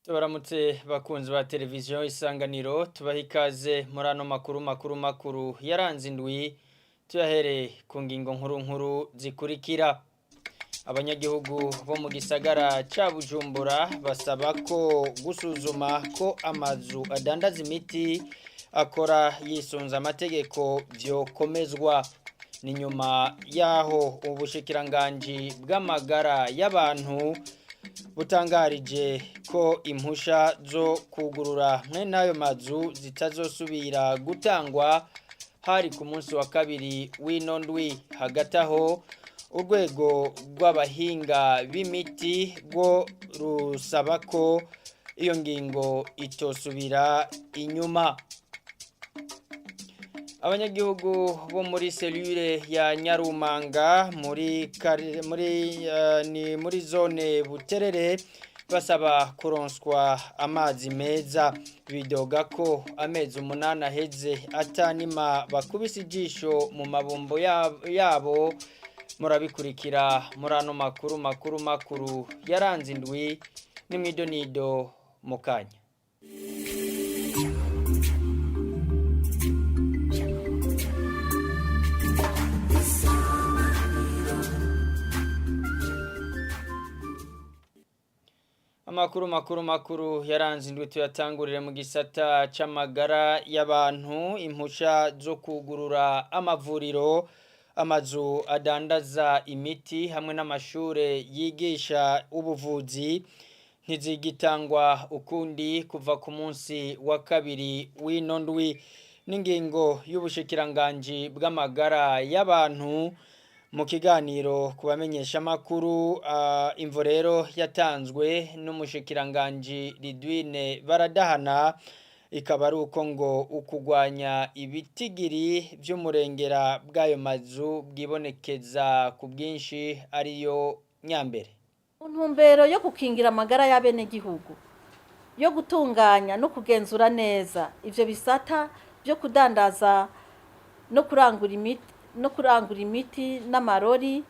Tubaramutse bakunzi ba televiziyo Isanganiro, tubaha ikaze muri ano makuru makuru makuru yaranze indwi, tuyahereye ku ngingo nkuru nkuru zikurikira. Abanyagihugu bo mu gisagara ca Bujumbura basaba ko gusuzuma ko amazu adandaza imiti akora yisunze amategeko vyokomezwa. Ni nyuma yaho ubushikiranganji bw'amagara y'abantu butangarije ko impusha zo kugurura mwene ayo mazu zitazosubira gutangwa, hari ku munsi wa kabiri w'ino ndwi. Hagati aho urwego rw'abahinga b'imiti rwo rusaba ko iyo ngingo itosubira inyuma. Abanyagihugu bo muri selure ya Nyarumanga muri ni muri zone Buterere basaba kuronswa amazi meza, bidoga ko amezi 8 aheze atanima bakubise ijisho mu mabombo yabo. Murabikurikira muri ano makuru makuru makuru yaranze indwi n'imwidonido mu kanya. Amakuru makuru makuru yaranze indwi tuyatangurire mu gisata c'amagara y'abantu. Impusha zo kugurura amavuriro, amazu adandaza imiti hamwe n'amashure yigisha ubuvuzi ntizigitangwa ukundi kuva ku munsi wa kabiri w'ino ndwi, n'ingingo y'ubushikiranganji bw'amagara y'abantu. Mu kiganiro ku bamenyeshamakuru, imvo rero yatanzwe n'umushikiranganji Ridwine Baradahana ikaba ari uko ngo ukugwanya ibitigiri vy'umurengera bw'ayo mazu bwibonekeza ku bwinshi ariyo nyambere. Mu ntumbero yo gukingira amagara y'abenegihugu, yo gutunganya no kugenzura neza ivyo bisata vyo kudandaza no kurangura imiti n'amarori,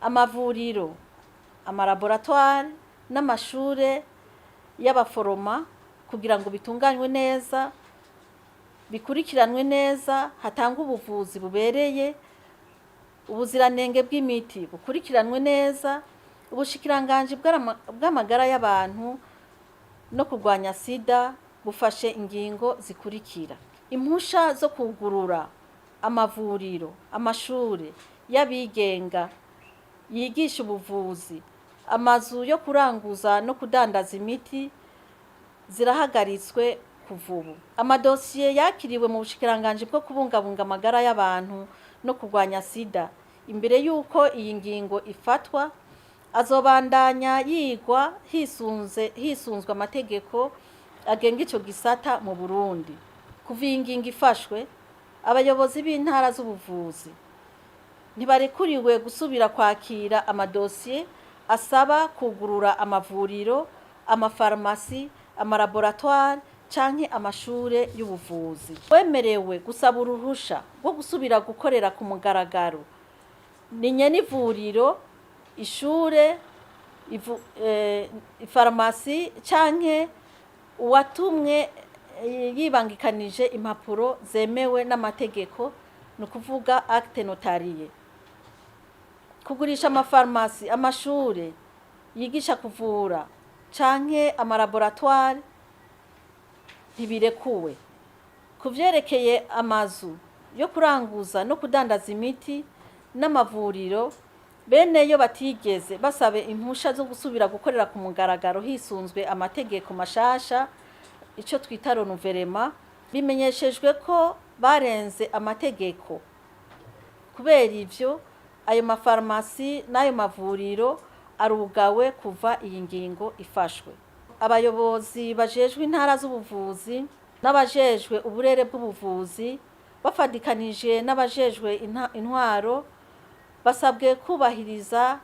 amavuriro, amalaboratware n'amashure y'abaforoma, kugira ngo bitunganywe neza, bikurikiranwe neza, hatangwe ubuvuzi bubereye, ubuziranenge bw'imiti bukurikiranwe neza. Ubushikiranganji bw'amagara y'abantu no kurwanya sida bufashe ingingo zikurikira: impusha zo kugurura amavuriro, amashure y'abigenga yigisha ubuvuzi, amazu yo kuranguza no kudandaza imiti zirahagaritswe kuva ubu. Amadosiye yakiriwe mu bushikiranganji bwo kubungabunga amagara y'abantu no kurwanya sida imbere y'uko iyi ngingo ifatwa azobandanya yigwa hisunzwe amategeko agenga ico gisata mu Burundi. Kuva iyi ngingo ifashwe, abayobozi b'intara z'ubuvuzi ntibarekuriwe gusubira kwakira amadosiye asaba kugurura amavuriro, amafarumasi, amalaboratware canke amashure y'ubuvuzi. Wemerewe gusaba uruhusha rwo gusubira gukorera ku mugaragaro ni nyen'ivuriro, ishure, ifarumasi canke uwatumwe yibangikanije impapuro zemewe n'amategeko, ni ukuvuga acte notariye. Kugurisha amafarumasi, amashure yigisha kuvura canke amalaboratware ntibirekuwe. Ku vyerekeye amazu yo kuranguza no kudandaza imiti n'amavuriro, beneyo batigeze basabe impusha zo gusubira gukorera ku mugaragaro hisunzwe amategeko mashasha, ico twita renouvellement, bimenyeshejwe ko barenze amategeko. Kubera ivyo, ayo mafarumasi n'ayo mavuriro arugawe kuva iyi ngingo ifashwe. Abayobozi bajejwe intara z'ubuvuzi n'abajejwe uburere bw'ubuvuzi bafadikanije n'abajejwe intwaro basabwe kubahiriza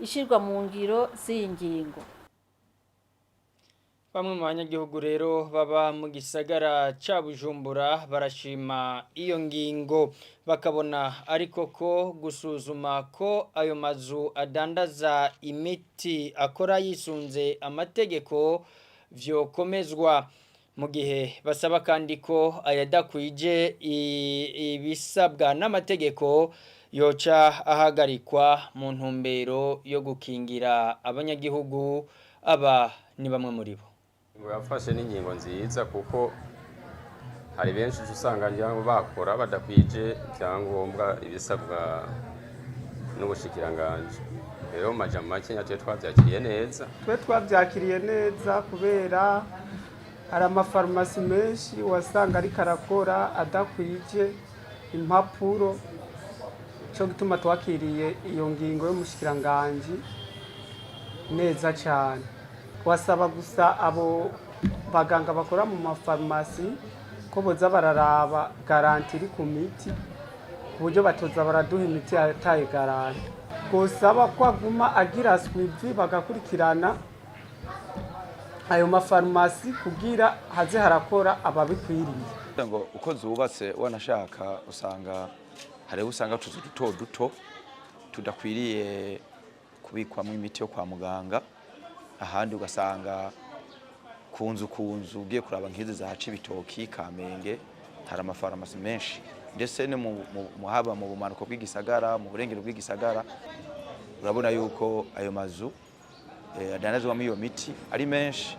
ishirwa mu ngiro z'iyi ngingo. Bamwe mu banyagihugu rero baba mu gisagara ca Bujumbura barashima iyo ngingo, bakabona ariko ko gusuzuma ko ayo mazu adandaza imiti akora yisunze amategeko vyokomezwa, mu gihe basaba kandi ko ayadakwije ibisabwa n'amategeko yoca ahagarikwa mu ntumbero yo gukingira abanyagihugu. Aba ni bamwe muri bo. Yafashe n'ingingo nziza, kuko hari benshi usanga ngira ngo bakora badakwije ibyangombwa ibisabwa n'ubushikiranganji. Rero mu majambo make, twe twabyakiriye neza. Twe twabyakiriye neza, kubera hari amafarumasi menshi wasanga ariko arakora adakwije impapuro. Cyo gituma twakiriye iyo ngingo y'umushikiranganji neza cyane. Wasaba gusa abo baganga bakora mu mafarumasi ko boza bararaba garantie iri ku miti, ku buryo batoza baraduha imiti yataye garantie. Twosaba ko aguma agira suivi, bagakurikirana ayo mafarumasi kugira haze harakora ababikwiriye. Ngo uko zubatse, wanashaka usanga hariho usanga utuzu duto duto tudakwiriye kubikwamo imiti yo kwa muganga, ahandi ugasanga ku nzu. Ugiye kuraba nk'izi za Cibitoki, Kamenge, hari amafarumasi menshi, ndetse no haba mu bumanuko bw'igisagara, mu burengero bw'igisagara, urabona yuko ayo mazu adandazwamo iyo miti ari menshi.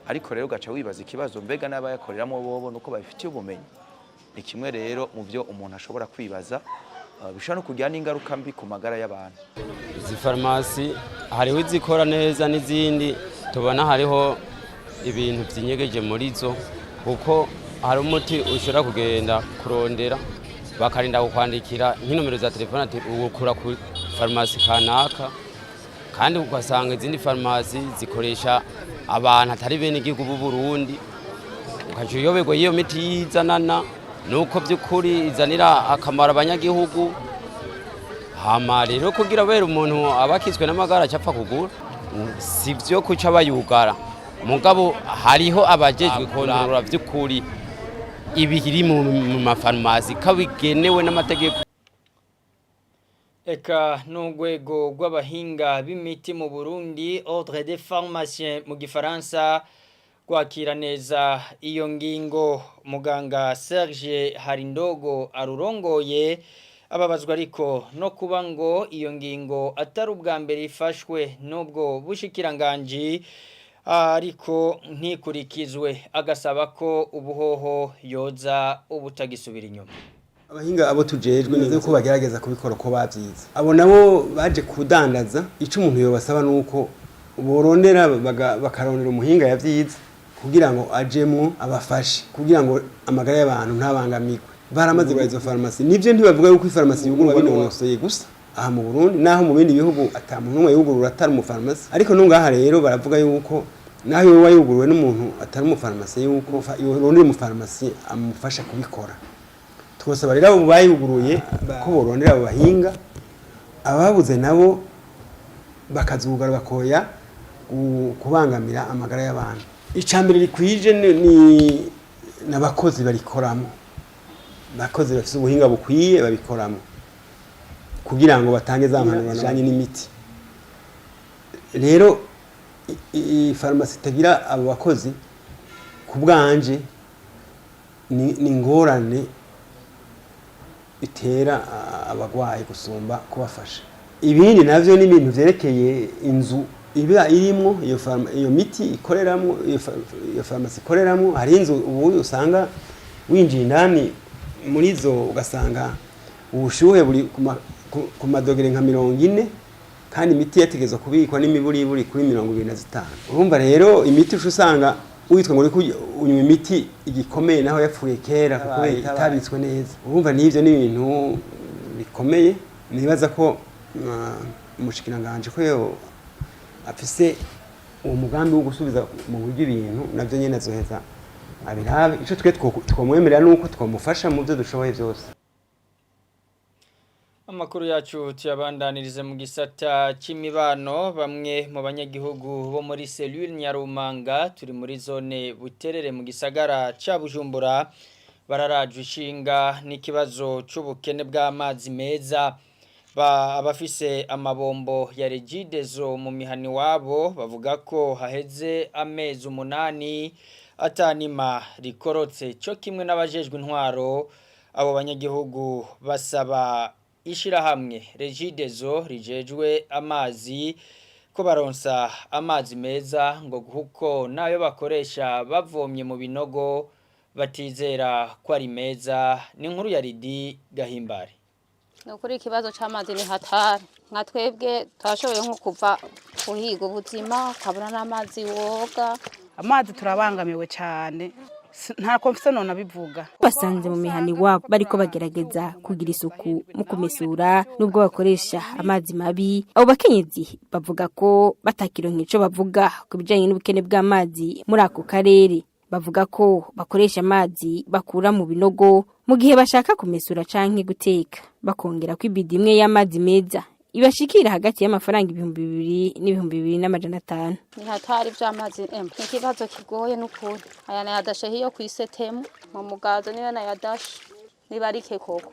Ariko rero ugaca wibaza ikibazo: mbega n'abayakoreramo bobo nuko babifitiye ubumenyi? Ni kimwe rero mu byo umuntu ashobora kwibaza, bishobora no kugira n'ingaruka mbi ku magara y'abantu. Izi farumasi hariho izikora neza n'izindi tubona hariho ibintu byinyegeje muri zo, kuko hari umuti ushobora kugenda kurondera bakarinda kukwandikira nk'inomero za telefone, ati uwukura ku farumasi kanaka, kandi ugasanga izindi farumasi zikoresha abantu atari bene igihugu b'u Burundi, ukaca uyoberwa iyo miti yizanana nuko by'ukuri izanira akamaro abanyagihugu. Hama rero kugira bera umuntu aba akitswe n'amagara acapfa kugura, si byo kuca bayugara, mugabo hariho abajejwe kontorora by'ukuri ibiri mu mafarumasi ko bigenewe n'amategeko. Eka n'urwego rw'abahinga b'imiti mu Burundi, Ordre des pharmaciens mu gifaransa, rwakira neza iyo ngingo. Muganga Serge Harindogo arurongoye ababazwa ariko no kuba ngo iyo ngingo atari ubwa mbere ifashwe n'ubwo bushikiranganji, ariko ntikurikizwe, agasaba ko ubuhoho yoza ubutagisubira inyuma. Abahinga abo tujejwe nize ko bagerageza kubikora uko bavyize. Abo nabo baje kudandaza, ico umuntu yobasaba nuko borondera bakarondera umuhinga yavyize kugira ngo ajemwo abafashe, kugira ngo amagara y'abantu ntabangamirwe. Baramaze izo farumasi, nivyo, ntibavuga yuko ifarumasi yugururwa binonosoye gusa aha mu Burundi, naho mu bindi bihugu ata muntu n'umwe yugurura atari umufarumasi. Ariko no ngaha rero baravuga yuko naho yoba yuguruwe n'umuntu atari umufarumasi, yuko yorondera umufarumasi amufasha kubikora. Twosaba rero abo bayuguruye ko borondera abo bahinga, ababuze nabo bakazugara, bakoya kubangamira amagara y'abantu. Icambere rikwije ni n'abakozi barikoramo, abakozi bafise ubuhinga bukwiye babikoramo, kugira ngo batange za mpanuro zijanye n'imiti. Rero farumasi itagira abo bakozi, ku bwanje ni ingorane itera abagwayi gusumba kubafasha. Ibindi navyo ni ibintu vyerekeye inzu iba irimwo iyo miti ikoreramwo, iyo farumasi ikoreramwo. Hari inzu ubu usanga winjiye indani muri zo ugasanga ubushuhe buri ku madogere nka 40, kandi imiti yategerezwa kubikwa n'imiburiburi kuri 25. Urumva rero imiti uca usanga witwa ngo uriko unywa imiti igikomeye, naho yapfuye kera, kuko itabitswe neza. Urumva n'ivyo ni ibintu bikomeye. Nibaza ko umushikiranganji ko yo afise uwo mugambi wo gusubiza mu buryo ibintu, navyo nyene azoheza abirabe. Ico twe twomwemerera nuko twomufasha mu byo dushoboye byose. Amakuru yacu tuyabandanirize mu gisata c'imibano. Bamwe mu banyagihugu bo muri cellule Nyarumanga, turi muri zone Buterere mu gisagara ca Bujumbura, bararajwe ishinga n'ikibazo c'ubukene bw'amazi meza. Ba abafise amabombo ya Regideso mu mihani wabo bavuga ko haheze amezi 8 atanima rikorotse cyo kimwe n'abajejwe intwaro. Abo banyagihugu basaba ishirahamwe Regideso rijejwe amazi ko baronsa amazi meza, ngo kuko nayo bakoresha bavomye mu binogo batizera ko ari meza. Ni inkuru ya Ridi Gahimbare. Ni ukuri ikibazo cy'amazi ni hatari. Nka twebwe twashoboye nko kuva kuhiga ubuzima, ukabura n'amazi woga. Amazi turabangamiwe cyane, nta mfise none abivuga. Basanze mu mihani wabo bariko bagerageza kugira isuku mu kumesura nubwo bakoresha amazi mabi. Abo bakenyezi bavuga ko batakironka ico bavuga ku bijanye n'ubukene bw'amazi muri ako karere. Bavuga ko bakoresha amazi bakura mu binogo mu gihe bashaka kumesura canke guteka, bakongera ko ibidi imwe y'amazi meza ibashikira hagati y'amafaranga 2000 n'2500. Ni hatari by'amazi, ni ikibazo kigoye n'ukuri. Aya nayadashe hiyo ku isetemu mu mugazo, niyo nayadashe nibarike koko.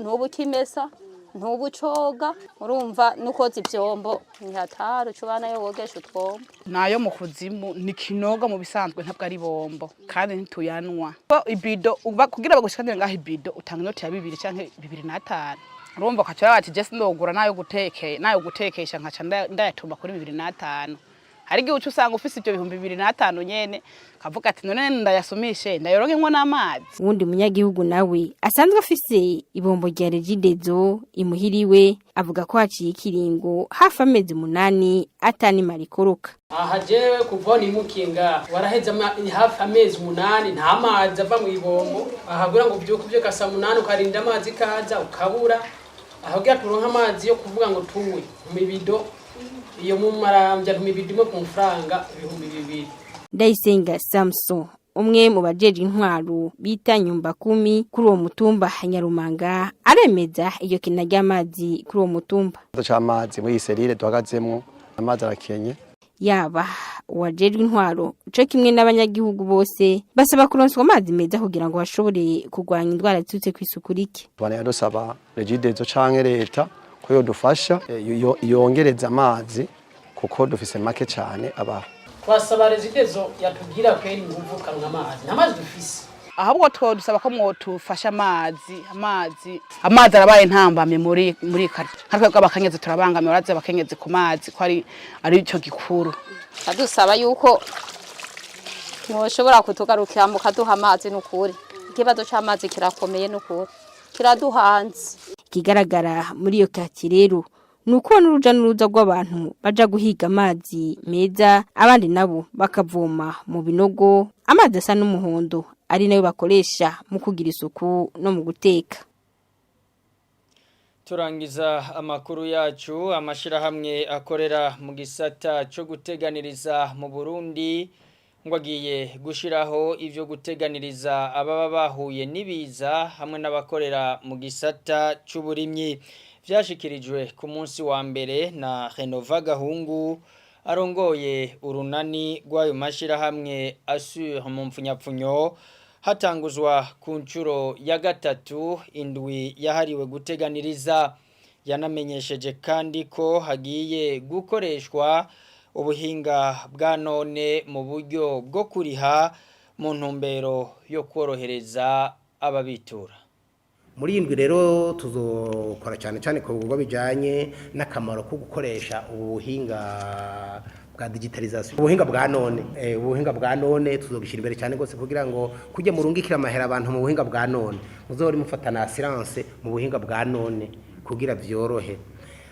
Ntubu ukimesa, ntubu ucoga, urumva nukoza ivyombo ni hatari, uca ubana yo wogesha utwombo. Nayo mu kuzimu ni kinogo mu bisanzwe, ntabwo ari bombo kandi ntituyanwa. Ko ibido kugira bagushikanire ngaho ibido utanga inoti ya 2 canke 2.5. Urumva ukaca bati je sindogura nayo guteke nayo gutekesha, nkaca ndayatuma kuri 2.5. Hari igihe uca usanga ufise ivyo 2005 nyene, kavuga ati none ndayasumishe ndayoronke nko n'amazi. Uwundi munyagihugu nawe asanzwe afise ibombo rya Regideso imuhiriwe avuga ko haciye ikiringo hafi amezi 8 atanima rikoroka. Aha jewe kuva nimukinga waraheze hafi amezi 8 nta mazi ava mu ibombo. Aha kugira ngo uvyuke uvyuka saa 8 ukarinda amazi kaza ukabura. Aho kugira turonke amazi yo kuvuga ngo tunywe mu ibido iyo mu marambya ntumibido imwe ku mafaranga 2000. Ndayisenga Samson, umwe mu bajeje intwaro bita nyumba kumi kuri uwo mutumba Nyarumanga, aremeza iyo kina ry'amazi kuri uwo mutumba. Ikibazo c'amazi muri iyi serire duhagazemwo, amazi arakenye. Yaba uwajejwe intwaro co kimwe n'abanyagihugu bose basaba kuronswa amazi meza kugira ngo bashobore kurwanya indwara ziturutse kw'isuku rike. Tubana dusaba Regideso canke leta ko yodufasha yongereza amazi kuko dufise make cane abaho. Twasaba Regideso yatubwira kweri inguvu ukaronka amazi, nta mazi dufise. Ahubwo twodusaba ko mwotufasha amazi. Amazi arabaye ntambamye muri kare. Nka twebwe abakenyezi turabangamiwe, urazi abakenyezi ku mazi ko ari ico gikuru. Adusaba yuko mwoshobora kutugarukira mukaduha amazi n'ukuri. Ikibazo c'amazi kirakomeye n'ukuri, kiraduhanze. Ikigaragara muri iyo kati rero ni uko n'uruja n'uruza rw'abantu baja guhiga amazi meza, abandi nabo bakavoma mu binogo amazi asa n'umuhondo ari nayo bakoresha mu kugira isuku no mu guteka. Turangiza amakuru yacu, amashirahamwe akorera mu gisata cyo guteganiriza mu Burundi ngo agiye gushiraho ivyo guteganiriza ababa bahuye n'ibiza hamwe n'abakorera mu gisata c'uburimyi. Vyashikirijwe ku munsi wa mbere na Renova Gahungu arongoye urunani rw'ayo mashirahamwe Assure mu mfunyapfunyo, hatanguzwa ku nshuro ya gatatu indwi yahariwe guteganiriza. Yanamenyesheje kandi ko hagiye gukoreshwa ubuhinga bwa none mu buryo bwo kuriha mu ntumbero yo korohereza ababitura. Muri iyi ndwi rero tuzokora cyane cyane ku bikorwa bijyanye n'akamaro ko gukoresha ubuhinga bwa digitalization, ubuhinga bwa none. Ubuhinga bwa none tuzogishyira imbere cyane rwose kugira ngo kujya murungikira amahera abantu mu buhinga bwa none, muzohore mufata na assurance mu buhinga bwa none kugira vyorohe.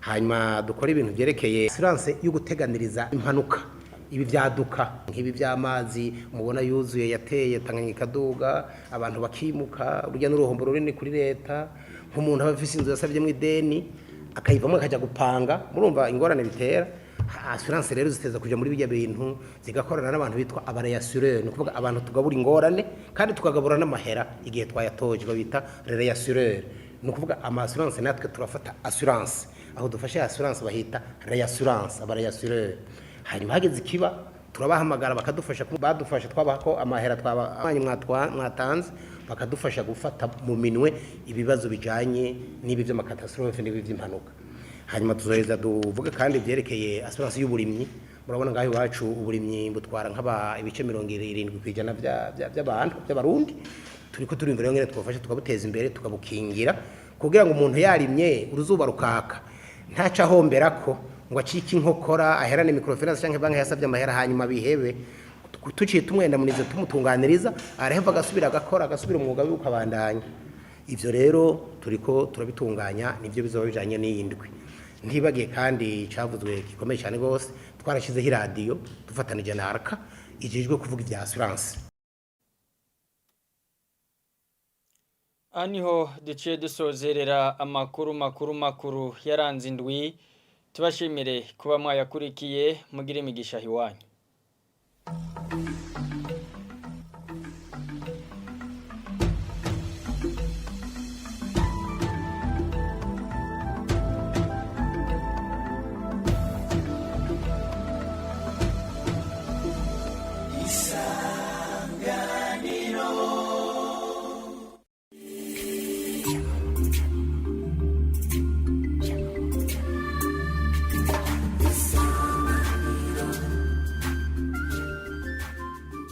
Hanyuma dukora ibintu byerekeye assurance yo guteganiriza impanuka, ibi byaduka nk'ibi by'amazi mubona yuzuye yateye Tanganyika ikaduga abantu bakimuka, urujya n'uruhombo runini kuri leta. Nk'umuntu aba afise inzu yasavyemo ideni akayivamo akajya gupanga, murumva ingorane bitera. Assurance rero ziteza kuja muri bijya bintu zigakorana n'abantu bitwa abareyassureur, ni ukuvuga abantu tugabura ingorane kandi tukagabura n'amahera igihe twayatoje, babita reassureur. Ni ukuvuga ama assurance natwe turafata assurance, aho dufashe assurance bahita reassurance, abareyassureur. Hanyuma hageze ikiba Turabahamagara bakadufasha, badufasha twabaha ko amahera twaba mwatanze, bakadufasha gufata mu minwe ibibazo bijanye n'ibi by'ama catastrophes n'ibi by'impanuka. Hanyuma tuzoheza duvuge kandi byerekeye assurance y'uburimyi. Murabona ngaho iwacu uburimyi butwara nk'aba ibice 70% by'abantu by'Abarundi. Turiko turiyumvira rero ngene twafasha tukabuteza imbere, tukabukingira, kugira ngo umuntu yarimye uruzuba rukaka ntaca ahomberako ngo acike inkokora, aherane microfinance canke banki yasabye amahera, hanyuma bihebe. Tuciye tumwendamuniza, tumutunganiriza, araheva agasubira agakora, agasubira umwuga wiwe ukabandanya. Ivyo rero turiko turabitunganya, nivyo bizoba bijanye n'iyi ndwi. Ntibagiye kandi cavuzwe gikomeye cyane gose, twarashizeho iradiyo dufatanije na ARCA ijejwe kuvuga ivya assurance. Aha niho duciye dusozerera amakuru makuru yaranze indwi. Tubashimire kuba mwayakurikiye, mugire imigisha iwanyu.